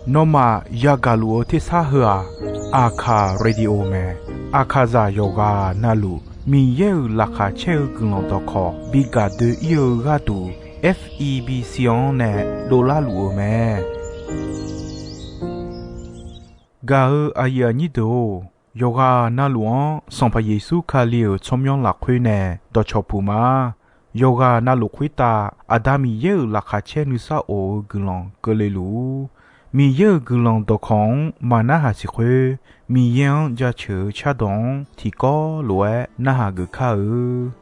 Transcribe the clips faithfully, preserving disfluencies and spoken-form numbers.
Nawmaf yagaq luf-eu tersar heu-aq, Aqkaq Radio mae. Aqkaqzaq yawqghaq navluf Miqyaer-euq laqkhaq caer-eu guiqlanq dawqkawq bi gaq doe-ir-eu gharduq, F E B C-anr nae dovlar luf-eu mae. Gaq-eu aqyuif aqnyir deuq-or, yawqghaq navluf-anr Sanqpaq Yeqsur Kali-euq tsawrmyanr lafkhoer nae dawqcawq puq ma. Yawqghaq navluf khoertav Aqda Miqyaer-euq laqkhaq caer nuisar of-eu guiqlanq keuvle luf-ur. Miqyaer-euq guiqlanq dawqkawq-anr maqnarhaq siq khoer, Miqyaer-anr jaceuq-eu cardawq-anr tiqkawv lof-aer narhaq geuf kar-eu.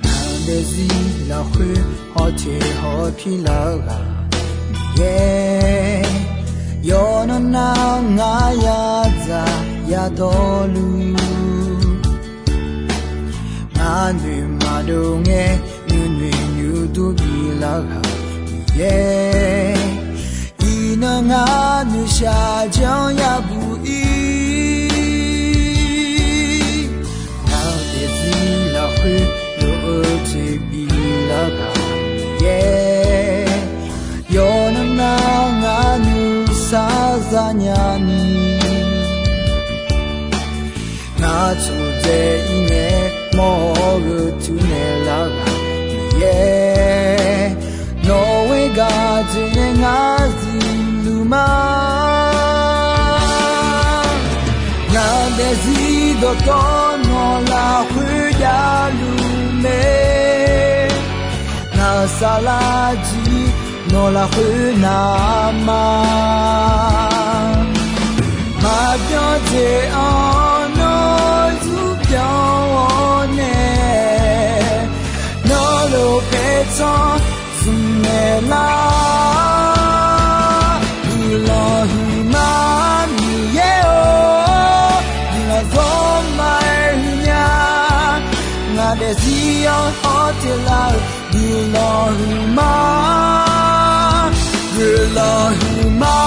Ngaq daefzir lafkhoer hawteq hawpir lar-eu ghaq Miqyaer, yawqnan nar ngar yadzaq yadawrluf, ngar noeqmaqdov ngae nuinoeq nuidur bilar-eu ghaq Miqyaer, iqnan ngar noeqshaq janr yabuq-ir. Ngaq daefzir lafkhoer lof-eu jeq bilar-eu ghaq Miqyaer, yawqnan nar ngar nuisar zanya ni, ngar tsofdzae-ir nae mawr-eu tuinaeq lar-eu ghaq Miqyaer, nawq-eu gaq jeq nae ngar zifluf ma. Ngaq daefzir dawqtawv nawq lafkhoer javluf mae. Ngaq-euq saflar jir nawq lafkhoer navma, maqbyan jeq-anr nawr zmrbyan-awr nae, nawr lof paertsanr zmqmaeq lar. Guiqlanq huiqma Miqyaer-or, guiqlanq zawrma-aer huiqnya. Ngaq daefzir-anr hawteq lar-eu guiqlanq huiqma, guiqlanq huiqma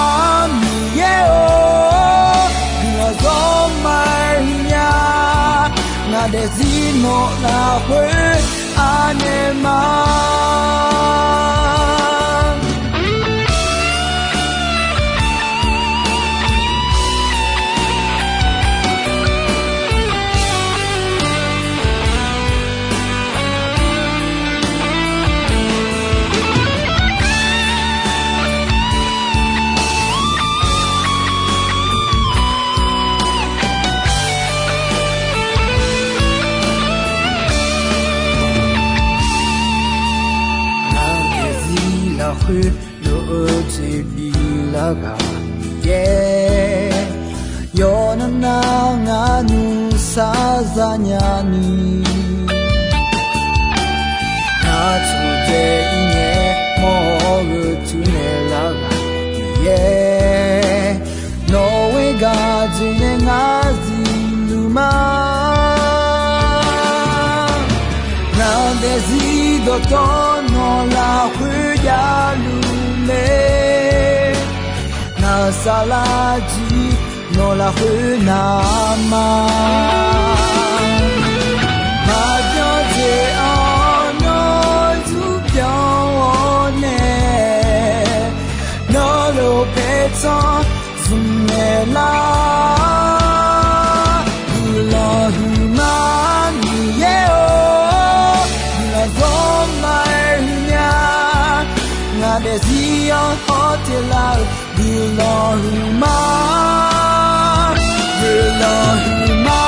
Miqyaer-or, guiqlanq zawrma-aer huiqnya. Ngaq daefzir nawq lafkhoer anaeq ma. Ngaq daefzir lafkhoer lof-eu jeq bilar-eu ghaq Miqyaer, yawqnan nar ngar nuisar zanya ni, ngar tsofdzae-ir nae mawr-eu tuinaeq lar-eu ghaq Miqyaer, nawq-eu gaq jeq nae ngar zifluf ma. Ngaq daefzir dawqtawv nawq lafkhoer javluf mae. Ngaq-euq saflar jir nawq lafkhoer navma, maqbyan jeq-anr nawr zmrbyan-awr nae, nawr lof paertsanr zmqmaeq lar. Guiqlanq huiqma Miqyaer-or, guiqlanq zawrma-aer huiqnya. Ngaq daefzir-anr hawteq lar-eu guiqlanq huiqma, guiqlanq huiqma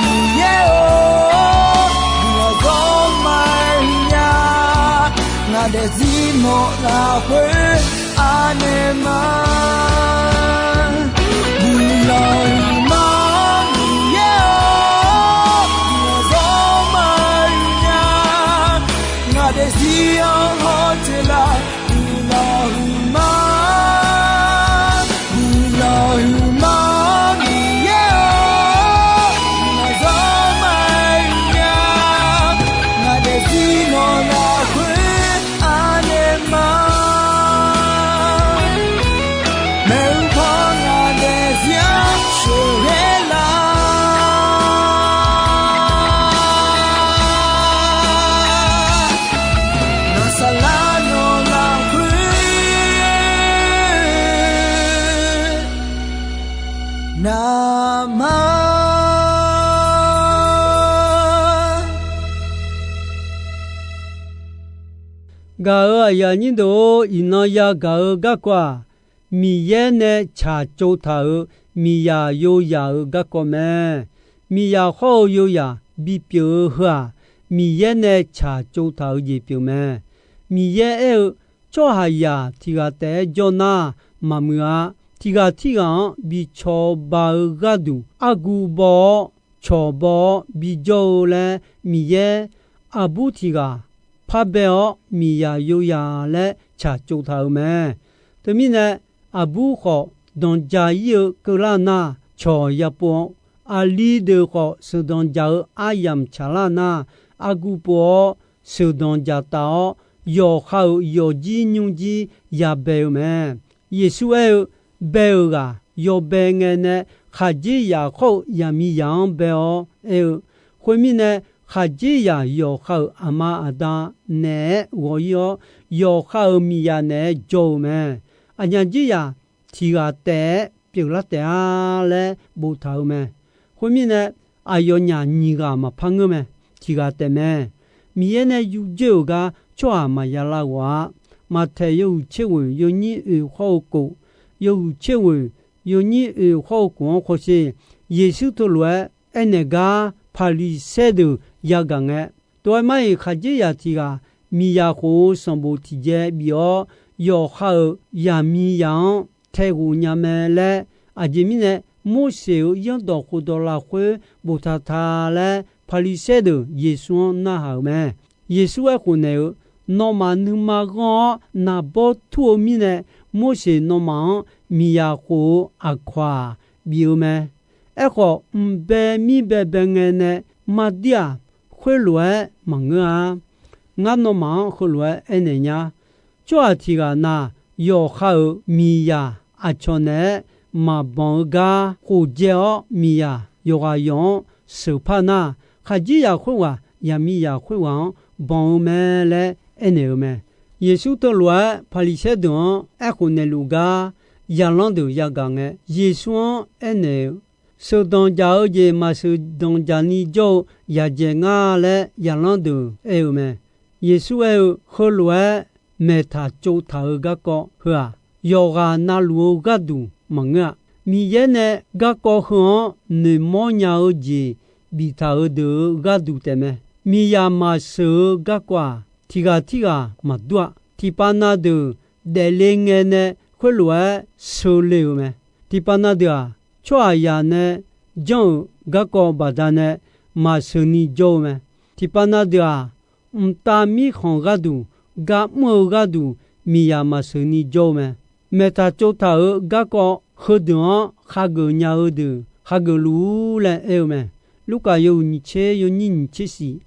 Miqyaer-or, guiqlanq zawrma-aer huiqnya. Ngaq daefzir nawq lafkhoer anaeq ma. Guiqlanq huiqma Miqyaer-or, guiqlanq zawrma-aer huiqnya. Ngaq daefzir-anr hawteq lar-eu guiqlanq huiqma, guiqlanq huiqma Miqyaer-or, Navmar. Gaq-euq aqyuif aqnyir deuq-or, iqnan yagaq-eu garkawv-aq, Miqyaer nae tsaqtsov taq-euq miqzaq yoyaq-euq garkawv mae. Miqzaq hawr-eu yoyaq bipyeuf-eu heu-aq, Miqyaer nae tsaqtsov taq-eu jeq pyeuf mae. Miqyaer aer-eu, Tsawrhaqzaq tiq ghaq taef-aer jawr nar, maqmuiq-a. Tiq ghaq tirghaq-anr bi cawba-eu gharduq, argu baw-awr, cawq baw-awr bijawr-eu laer, Miqyaer aqbur tiq ghaq parbae-awr miqzaq yoyaq laer tsaqtsov taq-euq mae. Teumirnae, aqbur khawf danqjaq-ir-eu keuvlar nar, cawq yapov-awr, aqli deuq khawf sheuqdanq jaq-eu aryamq tsaqlar nar, argu pov-awr sheuqdanq jaq taf-awr, yawqha-euq yawqjir nymrjir yabae-eu mae. Yeqsur aer-eu, Bae-euq ghaq yawbae ngae nae, khaqdzerzaq khawr-eu zaqmiqzaq-anr bae-awr aer-eu, khoermirnae, khaqdzerzaq yawqha-euq aqma aqda naeq-aer ghawq-ir-awr, yawqha-euq miqzaq naeq-aer jawr-eu mae. Aqnyaf dzerzaq tiq ghaq taef-aer pyeuflar taef-a laer boftaq-eu mae. Khoermirnae, aqyawfnyaf nyiq ghaq maqpar ngeur mae. Tiq ghaq taef mae. Miqyaer nae yurdzoer-euq gar tsawrhaq maqya lav ghawq-a. Maqtaeq yawhuiq tser ghoeq yawnyir oeq khawr-eu kof, yawhuiq tser ghoeq yawnyir oeq khawr-eu kof-anr khawsher, Yeqsur teulof-aer aernaeq gar Paqliqsaer deuq yagaq ngae, tov-aer mar-iq khaqdzerzaq tiq ghaq miqzaq khof-eu sanqbof tiqjaev bif-awr, yawqha-euq zaqmiqzaq-anr tae ghof nya mae laer, aqjeq mirnae Morseq-euq zanrdawq khofdawq lafkhoer boftaq ta laer, Paqliqsaer deuq Yeqsur-anr narhaq-euq mae. Yeqsur aerkhof naeq-eu, Nawmaf nuima ghanr-awr naqbawr tur-eu mirnae, Morseq nawmaf-anr miqzaq khof-eu aqkawq-aq bif-eu mae. Aerkhawf, mq bae mir baebae ngae nae mardir-aq, khoerlof-aer maqngeur-a. Ngar nawmaf-anr heulof-aer aernaeq nya. Tsawrhaq tiq ghaq na, yawqha-euq miqzaq aqcawq naeq-aer maqbanq-eu gar khofdzae-awr, miqzaq yawqghaq yawq-anr sheuqpar nar, khaqdzerzaq khoerghaq zaqmiqzaq khoerghaq-anr banq-eu mae laer aernaeq-eu mae. Yeqsur teulof-aer Paqliqsaer deuq-anr aerkhof naeqluf gar zaqlanr deuq yagaq ngae, Yeqsur-anr aernaeq-eu, Sheuqdanq jaq-eu jeq maqsheuqdanq jaq ni jawr-eu yaqdzaeq ngar laer zaqlanr deuq aer-eu mae. Yeqsur aer-eu, Heulof-aer maeqtaq tsovtaq-eu garkawv heu-aq, yawqghaq navluf-eu gharduq maqngeur-a. Miqyaer nae garkawv heu-anr noeqmawr nya-eu jeq biftaq-euq deuq-euq gharduq taefmae. Miqzaq maqsheuq-eu garkawv-aq, tiq ghaq tirghaq maqdur-a. Tiqpav na deuq daefle ngae nae khoerlof-aer sheuqle-euq mae. Tiqpav na deuq-aq, tsawrhaqzaq nae janr-euq garkawv baqdanae maqsheuq ni jawr-eu mae. Tiqpav na deuq-aq, mqtav mirkhanq gharduq, gar mr-eu gharduq miqzaq maqsheuq ni jawr-eu mae. Maeqtaq tsovtaq-euq garkawv heudeuq-anr khageuf nya-eu deuq khageuf luf-ur laer aer-eu mae. Lurkaf yawhuiq nyiq tser yawnyir nyiq tser shif,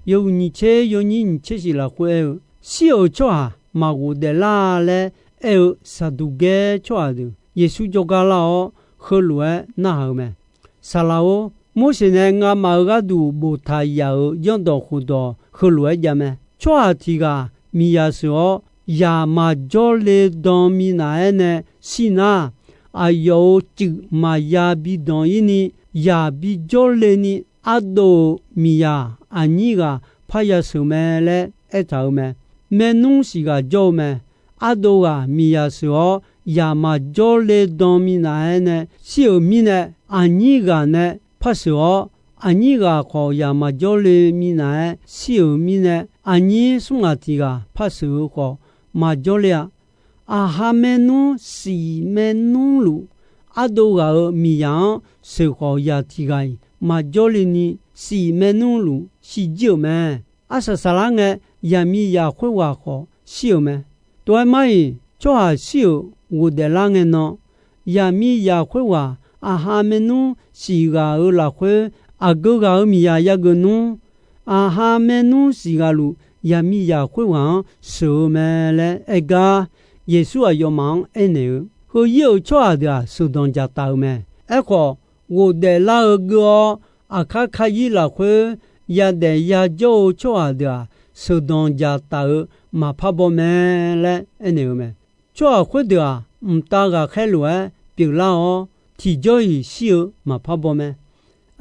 yawhuiq nyiq tser yawnyir nyiq tser shif lafkhoer aer-eu, Shir-euq tsawrhaq maqghof daeflar laer aer-eu Saqduqgaer tsawrhaq deuq Yeqsur jawrgar lar-awr, heulof-aer narhaq-eu mae. Saqlaq-or, Morseq nae ngamaf-euq gharduq boftaq yaf-euq zanrdawq khofdawq heulof-aer jav mae. Tsawrhaq tiq ghaq miqzaq sheuq-awr, zaq maqjawr le dan minav-aer nae shir nar, aqyawf-euq cuif maqya bi danq-ir ni, zaq bi jawr le ni, ardov-euq miqzaq aqnyir ghaq parya sheuq mae laer aertaq-euq mae. Maernmr siq ghaq jawr-eu mae. Ardov ghaq miqzaq sheuq-awr, zaq maqjawr le dan minav-aer nae shir-euq mirnae, aqnyir ghaq nae par sheuq-awr, aqnyir ghaq khawf zaq maqjawr le minav-aer shir-euq mirnae, aqnyir smr ghaq tiq ghaq par sheuq-eu khawf maqjawr le-a. Aqha maernmr siq maernmr luf, ardov ghaq-euq miqzaq-anr sheuq khawf, zaq tiq ghaq-iq maqjawr le ni siq maernmr luf shirjir-euq mae. Arsaq saqlar ngae, zaqmiqzaq khoerghaq khawf shir-euq mae. Tov-aer mar-iq, tsawrhaq shir-euq ghofdaef lar ngae nan, zaqmiqzaq khoerghaq aqha maernmr siq ghaq-euq lafkhoer, aqgeu ghaq-euq miqzaq yageuf nmr, aqha maernmr siq ghaq luf zaqmiqzaq khoerghaq-anr sheuq-eu mae laer aergar, Yeqsur aqyawfmaf-anr aernaeq-eu, Heu-ir-euq tsawrhaq deuq-aq, sheuqdanq dzaqtaf-euq mae. Aerkhawf, ghofdaef lar-eu geur-awr, aqkar kayir lafkhoer yadaef yajawr-eu tsawrhaq deuq-aq, sheuqdanq dzaqtaf-euq maqpar baw mae laer aernaeq-eu mae. Tsawrhaq khoerdeuq-aq, mqtav ghaqkhaer lof-aer pyeuflar-awr, tiqjawr-iq shir-eu maqpar baw mae.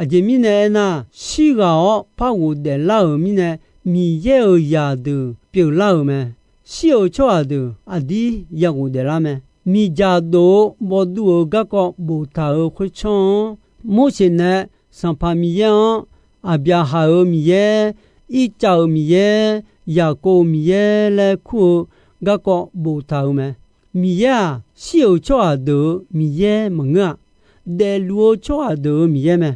Aqjeq mirnae aernar, shirghaq-awr par ghofdaef lar-euq mirnae, Miqyaer-euq zaqdeuq pyeuflar-euq mae. Shir-euq tsawrhaq deuq aqdir ya ghofdaef lar mae. Miqdzaq dof-eu bawvduv-euq garkawv boftaq-euq khoertsanr-anr, Morseq nae Sanqpaq Miqyaer-anr, Aqbyaqhaq-euq Miqyaer, Irtsav-euq Miqyaer, Yaqkov-euq Miqyaer laer kur-eu garkawv boftaq-euq mae. Miqyaer-aq, shir-euq tsawrhaq deuq-euq Miqyaer maqngeur-aq, daefluf-eu tsawrhaq deuq-euq Miqyaer mae.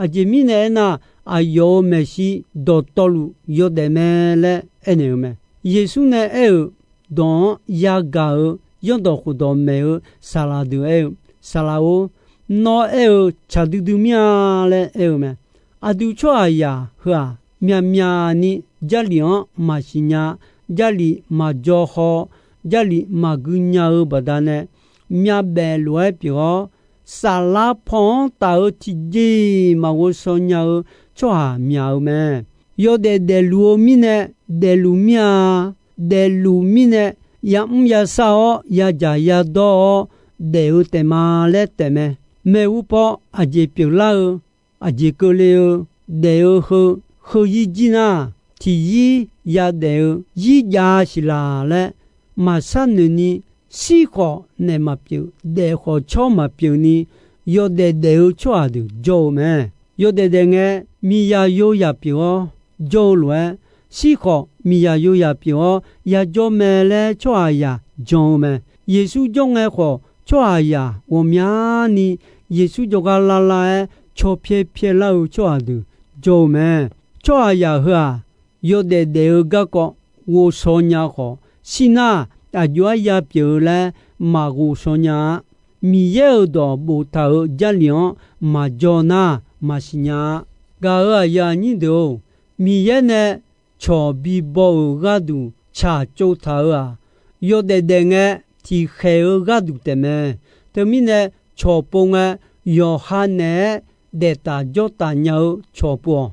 Aqjeq mirnae aernar, aqyawf-euq maeqshi dawqtawvluf yawdaef mae laer aernaeq-eu mae. Yeqsur nae aer-euq dawq-anr yagaq-euq zanrdawq khofdawq maeq-eu saqlaq deuq aer-eu, Saqlaq-or, nawr aer-eu tsaq duidui mir-a laer aer-eu mae. Aqdui tsawrhaqzaq heu-aq, myaqmyaq ni Jarlif-anr maqsiq nya, Jarlif maqjaw haw, Jarlif maqgui nya-eu baqdanae, myavbaef lof-aer pyeuf-awr, saflar paw-anr taf-eu tiqjeq-iq maqghovshaw nya-eu tsawrhaq myaq-eu mae. Yawdaef daefluf-eu mirnae daefluf mir-a. Daefluf mirnae yamr yasar-awr yadzaq yadawr-awr daef-eu taef ma laer taef mae. Maeqhu paw aqjeq pyeuflar-eu, aqjeq keuvle-eu, daef-eu heu, heu zir jir nar, tiqzir yadaef-eu zir jav siq laq laer maqshar noeq ni, shir khawf naeq maqpyeuf, daef khawf tsawr maqpyeuf ni, yawdaef daef-eu tsawrhaq deuq jawr-eu mae. Yawdaef daef ngae, miqzaq yozaq pyeuf-awr jawr-eu lof-aer, shir khawf miqzaq yozaq pyeuf-awr yajawr mae laer tsawrhaqzaq jan-eu mae. Yeqsur jawr ngae khawf, tsawrhaqzaq ghawqmyani Yeqsur jawrgar lar lar-aer caw pyaer pyaer lar-eu tsawrhaq deuq jawr-eu mae. Tsawrhaqzaq heu-aq, yawdaef daef-eu garkawv ghovshaw nya khawf, shir nar aqjox-aer yapyeuf-eu laer maqghovshaw nya-a. Miqyaer-euq dawq boftaq-euq Jarlif-anr maqjaw nar maqsiq nya-a. Gaq-euq aqyuif aqnyir deuq-or, Miqyaer nae cawq bibaw-euq gharduq tsaqtsov taq-euq-aq, yawdaef daef ngae tiqkhaeq-eu gharduq taefmae. Teumirnae, cawq pov ngae, yawqha naeq-aer daef taf jawr taf nya-eu cawq pov-awq.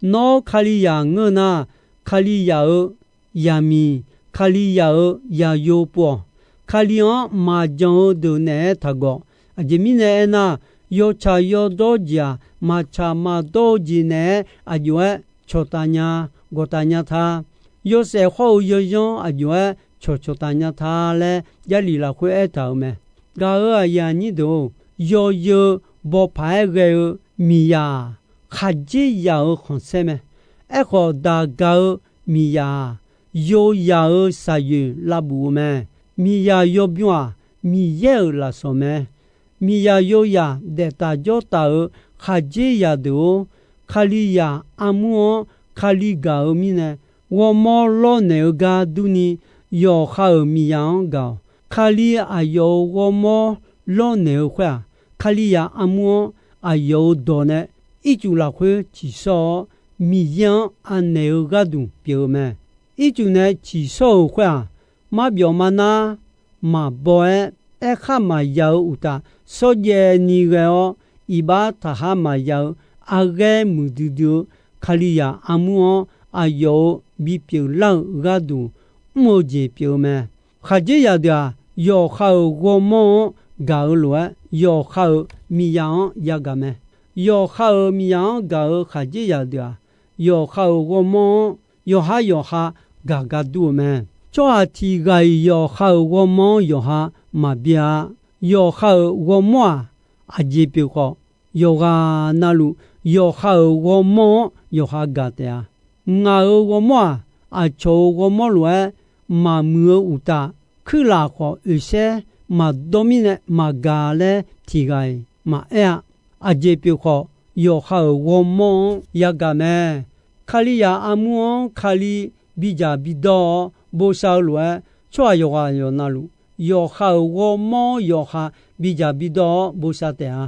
Nawr Kalizaq ngeur nar, Kalizaq-euq zaqmiq, Kalizaq-euq zaqyo pov-awq. Kali-anr maqjan-eu deuq naeq-aer taqgawq. Aqjeq mirnae aernar, yawtsaq yawdawr jeq-aq, maqtsaq maqdawr-eu jeq naeq-aer aqjox-aer cawqtaf nya, gawqtaf nya ta. Yawshaef hawr-eu yawyanr aqjox-aer cawqcawq taf nya ta laer Jarlif lafkhoer aertaq-euq mae. Gaq-euq aqyuif aqnyir deuq-or, yawzeu bawpaq-aer ghae-eu miqzaq-aq, khaqdzerzaq-euq khanqsaer mae. Aerkhawf, daq gaq-eu miqzaq-aq, yozaq-euq shaqyoeq lavbuf-eu mae. Miqzaq yawbymr-aq, Miqyaer-euq lafsawq mae. Miqzaq yozaq daef taf jawr taf-euq khaqdzerzaq deuq-or, Kalizaq armur-anr Kali gaq-eu mirnae, ghawrmawr lawrnaeq-eu gar durni, yawqha-euq miqzaq-anr gaq-awq. Kali aqyawf-euq ghawrmawr lawrnaeq-eu khoer-aq, Kalizaq armur-anr aqyawf-euq dawq nae ircuf lafkhoer tsiqshawr-awr, Miqyaer-anr anaeq-eu gharduq pyeuf-eu mae. Ircuf nae tsiqshawr-euq khoer-aq, marbyawf marnar maqbaw-aer, aerkhar maqya-eu uqtaf, shawrjaev ni ghae-awr, iqbax taqkhar maqya-eu, arghaer muiqdui dui-eu Kalizaq armur-anr aqyawf-euq bipyeuf lar-euq gharduq mr-eu jeq pyeuf-eu mae. Khaqdzerzaq deuq-aq, yawqha-euq ghawrmawr-anr gaq-eu lof-aer, yawqha-euq miqzaq-anr yagaq mae. Yawqha-euq miqzaq-anr gaq-eu khaqdzerzaq deuq-aq, yawqha-euq ghawrmawr-anr yawqhar yawqha gaq gar dur-eu mae. Tsawrhaq tiq ghaq-iq yawqha-euq ghawrmawr-anr yawqha maqbi-a. Yawqha-euq ghawrmawr-aq, aqjeq pyeuf khawf, yawqghaq navluf yawqha-euq ghawrmawr-anr yawqha gaq taef-a. Ngaq-euq ghawrmawr-aq, aqcawq-euq ghawrmawr lof-aer maqmuiq-eu uqtaf, kuirlaf khawf oeqsaer maqdawr mirnae maqgaq laer tiq ghaq-iq maqaer-a. Aqjeq pyeuf khawf, yawqha-euq ghawrmawr-anr yagaq mae. Kalizaq armur-anr Kali bidzaq bidawr-awr bosav-eu lof-aer, tsawrhaq yawqghaq yawqnavluf, yawqha-euq ghawrmawr-anr yawqha bidzaq bidawr-awr bosav taef-a.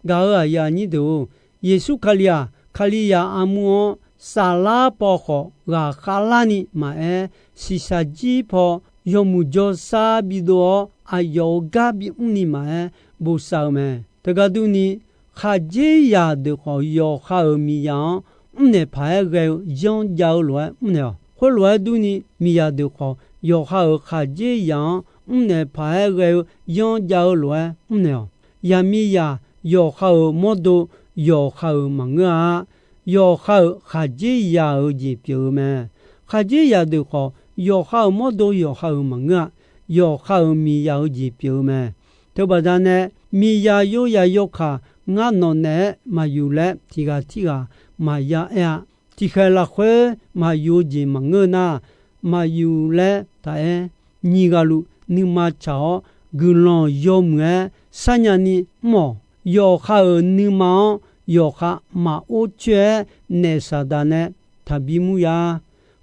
Gaq-euq aqyuif aqnyir deuq-or, Yeqsur Kali-aq, Kalizaq armur-anr saflar paw khawf ghaqkhav larni maqaer, shiqshaq jir paw yawmuiq jawrshar bidov-awr aqyawf-euq gar bimr ni maqaer bosav-eu mae. Teugar durni, khaqdzerzaq deuq khawf yawqha-euq miqzaq-anr mrnaeq paq-aer ghae-eu yanr jav-eu lof-aer mrnaeq-awq. Khoerlof-aer durni, miqzaq deuq khawf yawqha-euq khaqdzerzaq-anr mrnaeq paq-aer ghae-eu yanr jav-eu lof-aer mrnaeq-awq. Yaqmiqzaq yawqha-euq mawrdo yawqha-euq maqngeur-a. Yawqha-euq khaqdzerzaq-euq jeq pyeuf-eu mae. Khaqdzerzaq deuq khawf, yawqha-euq mawrdo yawqha-euq maqngeur-a. Yawqha-euq miqzaq-euq jeq pyeuf-eu mae. Teubaqda nae, miqzaq yawzaq yawkaq ngar nawq naeq-aer maqyuf laer tiqghaq tirghaq maqya aer-a. Tiqkhaeq lafkhoer maqyuf-eu jeq maqngeur nar, maqyuf laer taq aer. Nyiq ghaq luf nuima tsaq-awr, guiqlanq yawmuiq-aer sharnya ni mr-awq. Yawqha-euq nuima-anr yawqha maqor coer-aer naef Saqdaq nae taqbi mur ya.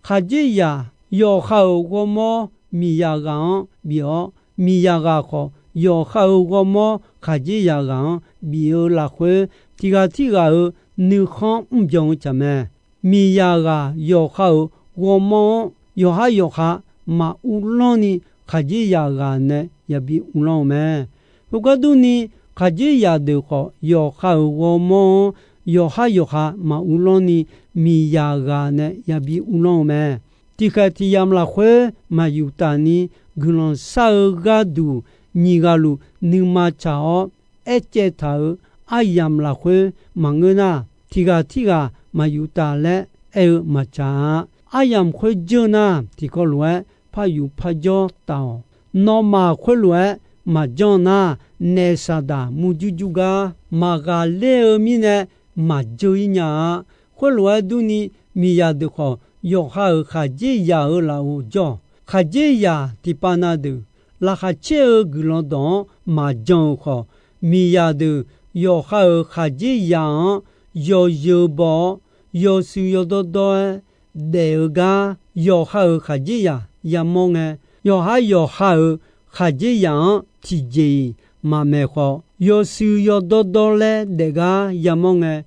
Khaqdzerzaq yawqha-euq ghawrmawr miqzaq ghaq-anr bif-awr, miqzaq ghaq khawf yawqha-euq ghawrmawr khaqdzerzaq ghaq-anr bif-eu lafkhoer, tiqghaq tirghaq-euq nuikhanr mrbyan-eu taq mae. Miqzaq ghaq yawqha-euq ghawrmawr-anr yawqhar yawqha maquvlanr ni, khaqdzerzaq ghaq nae yabi uvlanr-eu mae. Khoergar durni, khaqdzerzaq deuq khawf yawqha-euq ghawrmawr-anr yawqhar yawqha maquvlanr ni, miqzaq ghaq nae yabi uvlanr-eu mae. Tiqkhaeq tiqyamq lafkhoer maqyuf taf ni, guiqlanq shar-eu gharduq nyiq ghaq luf nuima tsaq-awr aercaev taq-euq aryamq lafkhoer maqngeur nar, tiqghaq tirghaq maqyuf taf laer aer-eu maqtsaq-a. Aryamq khoer jeur nar, tiqkawv lof-aer par yuf par jawr taf-awq. Nawmaf khoerlof-aer maqjanr nar, naef Saqdaq murjur jur gar maqghaqler-eu mirnae maqjeur-ir nya-a. Khoerlof-aer durni, miqzaq deuq khawf yawqha-euq khaqdzerzaq-euq lafov jawr-awq. Khaqdzerzaq tiqpav na deuq laqkhaq caer-eu guiqlanq dawq-anr maqjan-euq khawf, miqzaq deuq yawqha-euq khaqdzerzaq-anr yawzeu baw-awr, yawshuif yawdawr dawr-aer daef-eu gar yawqha-euq khaqdzerzaq yamawr ngae, yawqhar yawqha-euq khaqdzerzaq-anr tiqjeq-iq maqmaeq khawf, yawshuif yawdawr dawr laer daef gar yamawr ngae,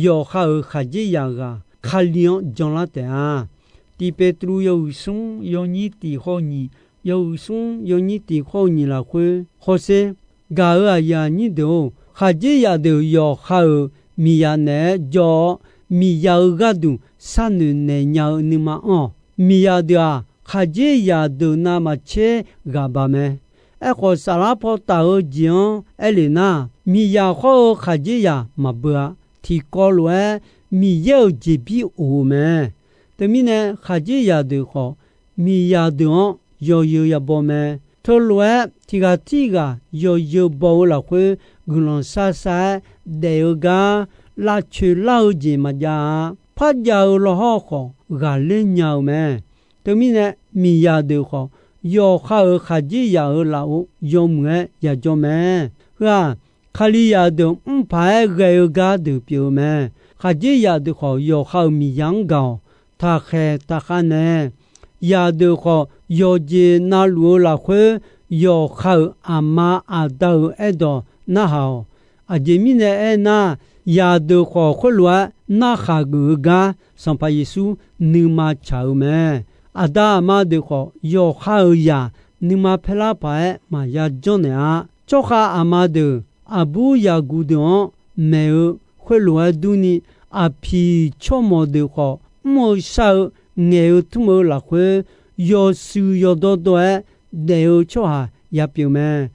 yawqha-euq khaqdzerzaq ghaq Kali-anr janlar taef-a. Tiq Petruv yawhuiq smr yawnyir tiq khawr nyiq, yawhuiq smr yawnyir tiq khawr nyiq lafkhoer hawsher. Gaq-euq aqyuif aqnyir deuq-or, khaqdzerzaq deuq yawqha-euq miqzaq naeq-aer jawr-awr, miqzaq-euq gharduq sharnoeq naeq nya-eu nuima anr-awq. Miqzaq deuq-aq, khaqdzerzaq deuq navmaqtser ghaq baq mae. Aerkhawf, saflar paw taf-eu jeq-anr aerlef nar, miqzaq khawr-eu khaqdzerzaq maqbeu-a. Tiqkawv lof-aer Miqyaer-euq jeqbir of-eu mae. Teumirnae, khaqdzerzaq deuq khawf, miqzaq deuq-anr yawzeu yabaw mae. Teulof-aer tiqghaq tirghaq yawzeu baw-eu lafkhoer, guiqlanq shar shar-aer daef-eu gar lavcoeq lar-eu jeq maqjav-a. Parjav-eu lawhawr khawf ghaqler nya-eu mae. Teumirnae, miqzaq deuq khawf, yawqha-euq khaqdzerzaq-euq lafov yawmuiq-aer yajawr mae. Heu-aq, Kalizaq deuq mrpaq-aer ghae-eu gar deuq pyeuf-eu mae. Khaqdzerzaq deuq khawf, yawqha-euq miqzaq-anr gaq-awq. Taqkhaeq taqkhav nae, zaqdeuq khawf, yawqjeq navluf-eu lafkhoer, yawqha-euq aqma aqda-euq aerdawq narhaq-awq. Aqjeq mirnae aernar, zaqdeuq khawf, khoerlof-aer narhaq geuf-eu gar Sanqpaq Yeqsur nuima tsaq-eu mae. Aqda aqma deuq khawf, yawqha-euq zaq nuima paerlar paq-aer maqya janrnaeq-a. Tsawrkhav aqma deuq, aqbur zaqguq deuq-anr maeq-eu khoerlof-aer durni, aqpiq tsawrmawq deuq khawf, mr-eu shar-eu ngaeq-eu tmr-eu lafkhoer, yawshuif yawdawr dawr-aer daef-eu tsawrhaq ya pyeuf mae.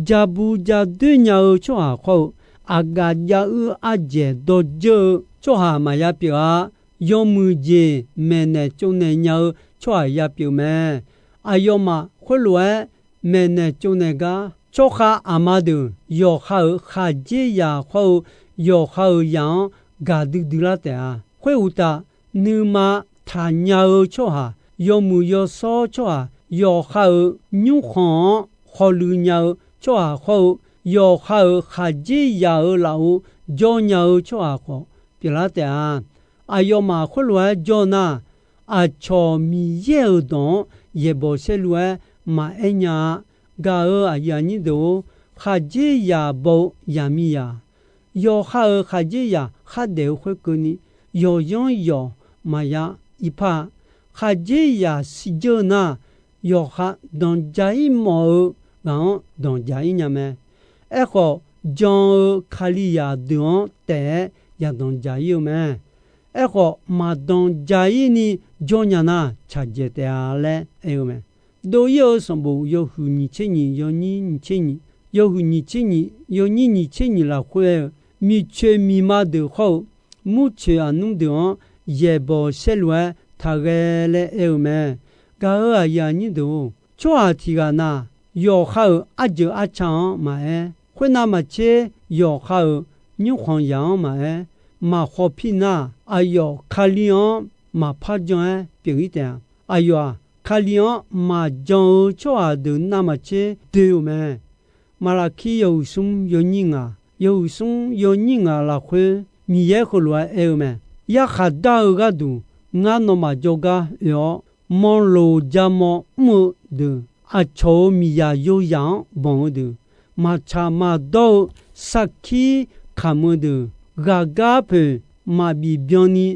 Jabu jadoer nya-eu tsawrhaq khawr-eu, aqgaf jav uir ardzaeq dawrdzeur-eu tsawrhaq maqya pyeuf-a. Yawmuiq jeq maeqnaeq tsovnaeq nya-eu tsawrhaq ya pyeuf mae. Aqyawfmaf khoerlof-aer maeqnaeq tsovnaeq gar, tsawrkhav aqma deuq yawqha-euq khaqdzerzaq khawr-eu, yawqha-euq zaq-anr gaqdui duilar taef-a. Khoeruqtaf, nuima taqnya-eu tsawrhaq, yawmuiq yawshawr tsawrhaq, yawqha-euq nymrkhanq-anr khawluiv nya-eu tsawrhaq khawr-eu, yawqha-euq khaqdzerzaq-euq lafov jawr nya-eu tsawrhaq khawf pyeuflar taef-a. Aqyawfmaf khoerlof-aer jawr nar, aqcawq Miqyaer-euq dawq-anr yaeqbawq saerlu-aer maqaer nya-a. Gaq-euq aqyuif aqnyir deuq-or, khaqdzerzaq baw-eu zaqmiqzaq, yawqha-euq khaqdzerzaq khardaef-eu khoerkeuvni, yawqyanr yawq maqya irpar-a. Khaqdzerzaq siqdzeur-eu nar, yawqha danqdzaq-ir mawf-eu ghaq-anr danqdzaq-ir nya mae. Aerkhawf, jan-eu Kalizaq deuq-anr taef-aer yaqdanq dzaq-ir-eu mae. Aerkhawf, maqdanq dzaq-ir ni jawr nya nar, tsaqdzaeq taef-a laer aer-eu mae. Dov-ir-eu sanqbof yawhuiq nyiq tser nyiq, yawnyir nyiq tser nyiq, yawhuiq nyiq tser nyiq, yawnyir nyiq tser nyiq lafkhoer aer-eu, miqcoeq miqma deuq khawr-eu, murcoeq aqnmr deuq-anr yaeqbawq saerlu-aer taqghae laer aer-eu mae. Gaq-euq aqyuif aqnyir deuq-or, tsawrhaq tiq ghaq na, yawqha-euq arjeuq arca-anr maqaer, khoernav maqtser yawqha-euq nymrkhanq zaq-anr maqaer, maq khawf pir nar, aqyawf Kali-anr maqpar jan-aer pyeuf-ir taef-a. Aqyawf-aq, Kali-anr maqjan-eu tsawrhaq deuq navmaqtser doe-eu mae. Maqlaqkir yawhuiq smr yawnyir ngaq, yawhuiq smr yawnyir ngaq lafkhoer Miqyaer heulof-aer aer-eu mae. Yarkhaq dar-eu gharduq ngar nawmaf jawrgar oe-awr, manloq jamaw mr-eu deuq, aqcawq-euq miqzaq yoyaq-anr banq-eu deuq, maqtsaq maqdawr-eu sarkir kamq-eu deuq, ghaqgar poeq maqbif byanni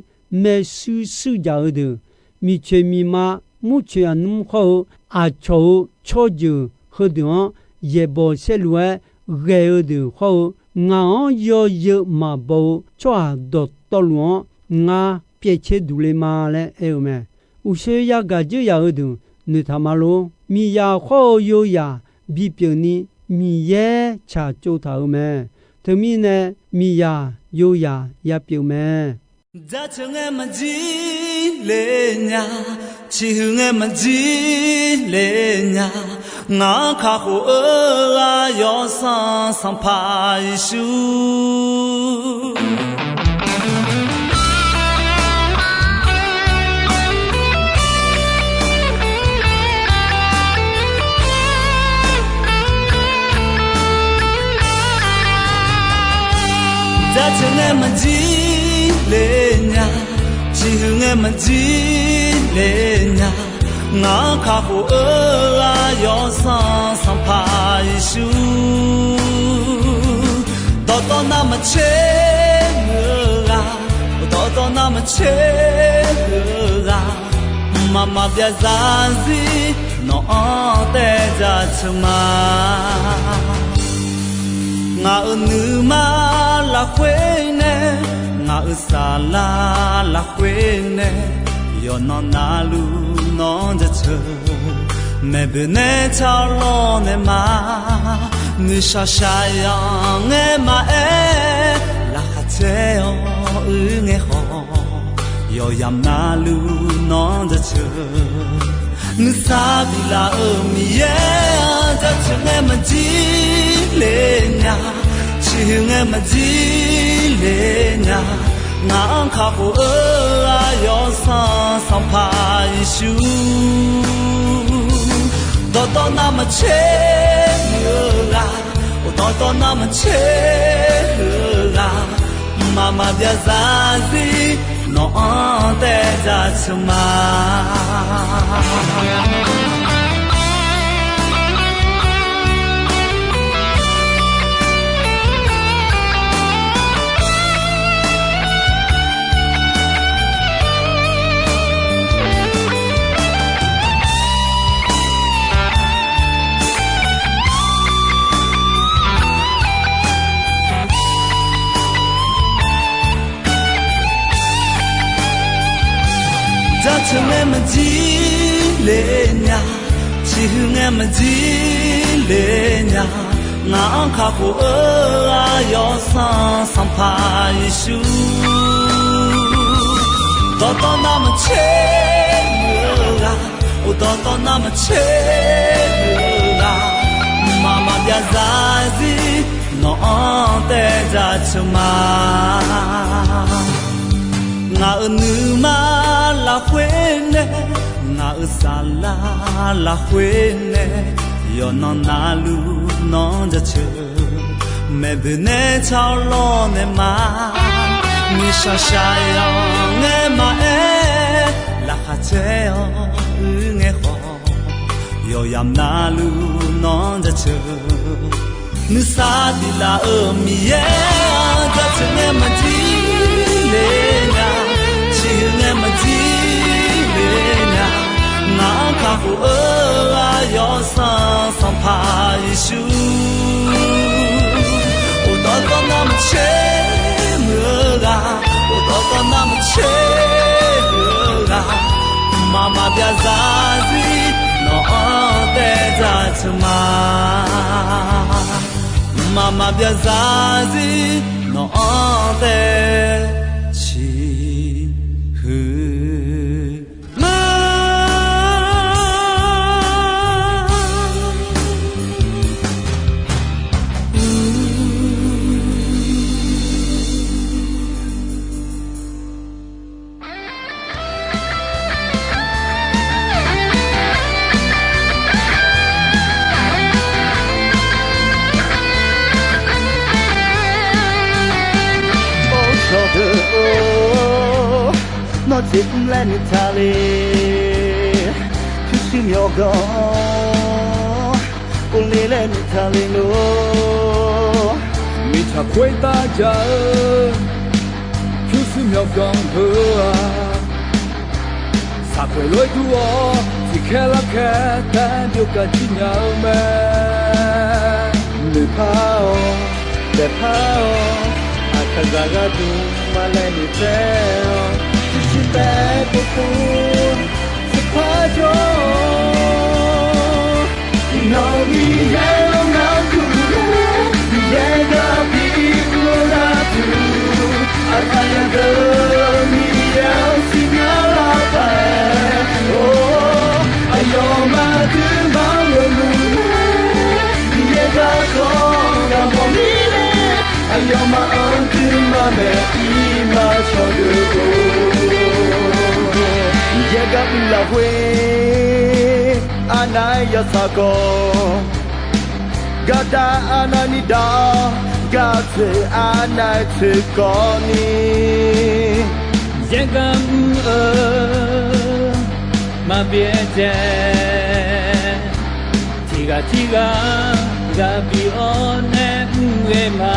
maershuir shuir jaq-eu deuq, miqcoeq miqma, murcoeq aqnmr khawr-eu, aqcawq-euq tsawrjeuq heudeuq-anr yaeqbawq saerlu-aer ghae-eu deuq khawr-eu, ngaq-anr yawzeu maqbaw-eu tsawrhaq dawqtawvluf-anr ngar pyaev caer duq le ma laer aer-eu mae. Uqshoe yagaq dzeur yaq-eu deuq noeqtaq ma lor. Miqzaq khawr-eu yoyaq bipyeuf ni Miqyaer tsaqtsov taq-euq mae. Teumirnae miqzaq yoyaq yapyeuf mae. Jaceuq ngae maqjir le nya, ciqhuiq ngae maqjir le nya, ngaq-anr kakhof-eu ghaq Yawsanr Sanqpaq Yeqsur. Jaceuq ngae maqjir le nya, ciqhuiq ngae maqjir le nya, ngaq-anr kakhof-eu ghaq Yawsanr Sanqpaq Yeqsur. Dawqtawv navmaqtser muiq-eu ghaq, dawqtawv navmaqtser muiq-eu ghaq, mqmaq byav zarzir nawq-anr taev jaceuq ma. Ngaq-euq nuima lafkhoer nae, ngaq-euq saflar lafkhoer nae, yawqnan navluf nawq-anr jaceuq. Maeqboeq nae tsawrlawr nae ma, nuishaq shaqyanq ngae maqaer, laqkhaq caer-awr uir ngae khawf, yawqyamq navluf nawq-anr jaceuq. Nuisar biflaf-euq Miqyaer-anr jaceuq ngae maqjir le nya, ciqhuiq ngae maqjir le nya, ngaq-anr kakhof-eu ghaq Yawsanr Sanqpaq Yeqsur. Dawqtawv navmaqtser muiq-eu ghaq, dawqtawv navmaqtser muiq-eu ghaq, mqmaq maqbyav zarzir nawq-anr taev jaceuq ma. Jaceuq ngae maqjir le nya, ciqhuiq ngae maqjir le nya, ngaq-anr kakhof-eu ghaq Yawsanr Sanqpaq Yeqsur. Dawqtawv navmaqtser muiq-eu ghaq, dawqtawv navmaqtser muiq-eu ghaq, mqmaq maqbyav zarzir nawq-anr taev jaceuq ma. Ngaq-euq nuima lafkhoer nae, ngaq-euq saflar lafkhoer nae, yawqnan navluf nawq-anr jaceuq. Maeqboeq nae tsawrlawr nae ma, nuishaq shaqyanq ngae maqaer, laqkhaq caer-awr uir ngae khawf, yawqyamq navluf nawq-anr jaceuq. Nuisar biflaf-euq Miqyaer-anr jaceuq ngae maqjir le nya, ciqhuiq ngae maqjir le nya, ngaq-anr kakhof-eu ghaq Yawsanr Sanqpaq Yeqsur. Dawqtawv navmaqtser muiq-eu ghaq, dawqtawv navmaqtser muiq-eu ghaq, mqmaq maqbyav zarzir nawq-anr taev jaceuq ma. Aqma byaqzaq zir nawq-anr tae ciqhuiq ma. Or, cawqdeuq-or, nawr jeq mr laer noeqtaq le. Pyurshuir myawqganq-anr, uvle laer noeqtaq le lor. Miqtsaq khoertav jaq-eu, pyurshuir myawqganq heu-aq, saqkhoeq lof-aer dur-awr tiqkhaer larkhaer taef-aer byov kaq jir nya-eu mae. Noeqpar-awq, daefpar-awq, aqkaqzaq gharduq ma laer noeqtsaev-awq. Tiqsiq taef-aer povpov, tiqpar jawr-awq. Iqnan Miqyaer-anr ngar kurluf-ur, Miqyaer gar bi uvlanr-eu, aqkaqzaq deuq Miqyaer-anr siqnya lar paq-aer, or, aqyawfmaf dui ma luf-ur, Miqyaer garkawv gar mawf mirnae, aqyawfmaf-anr dui ma maeq ir ma cawqdeuq-or. Miqyaer gar bi lafkhoer arnav-aer yawtsaq kawv, gardav arnavni dav-awr, gaq tsoeq arnav-aer tsoeq kawvni, yaergar mr-eu maqbyaer dzae. Tiqghaq tirghaq ghaq bi-awr nae mr ghae ma.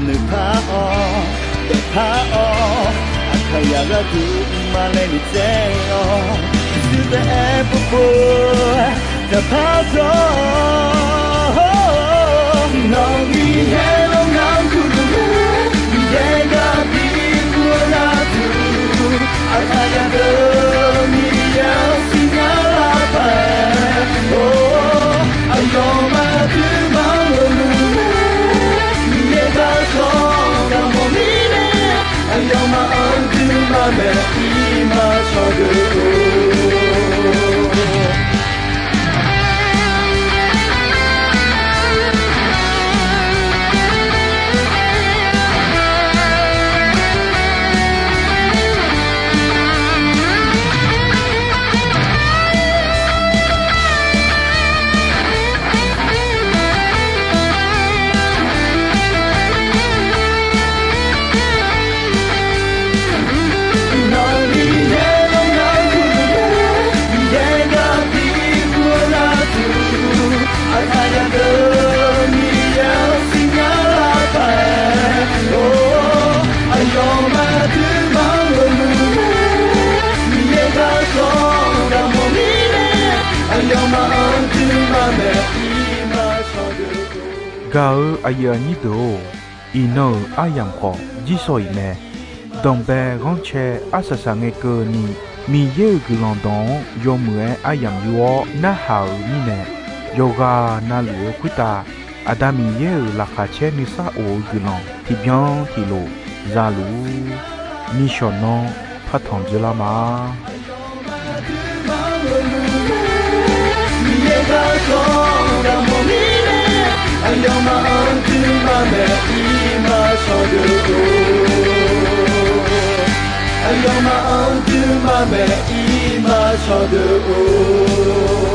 Noeqpar-awq, daefpar-awq, aqkaqzaq gharduq ma laer noeqtsaev-awq. Tiqsiq taef-aer povpov, daefpar jawr-awq. Nawq Miqyaer-anr ngar kurluf-ur, Miqyaer gar bi uvlanr-eu, aqkaqzaq deuq Miqyaer-anr siqnya lar paq-aer, or, aqyawfmaf dui ma luf-ur, Miqyaer garkawv gar mawf mirnae, aqyawfmaf-anr dui ma maeq ir ma cawqdeuq-or. Gaq-eu aqyuif aqnyir deuq-or, iqnan-euq aryamq khawf jirsawq iq mae. Danqbae ghanrcae arsaq saq ngae keuvni, Miqyaer-euq guiqlanq dawq-anr yawmuiq-aer aryamq yur-awr narhaq-euq mirnae, yawqghaq na luf-eu khoertav Aqda Miqyaer-euq laqkhaq caer nuisar of-eu guiqlanq tiqbyan tiqlof za luf-ur. Nishawq nanr partanq dzoerlar ma. Aqyawfmaf-anr dui ma maeq ir ma cawqdeuq-or. Aqyawfmaf-anr dui ma maeq ir ma cawqdeuq-or.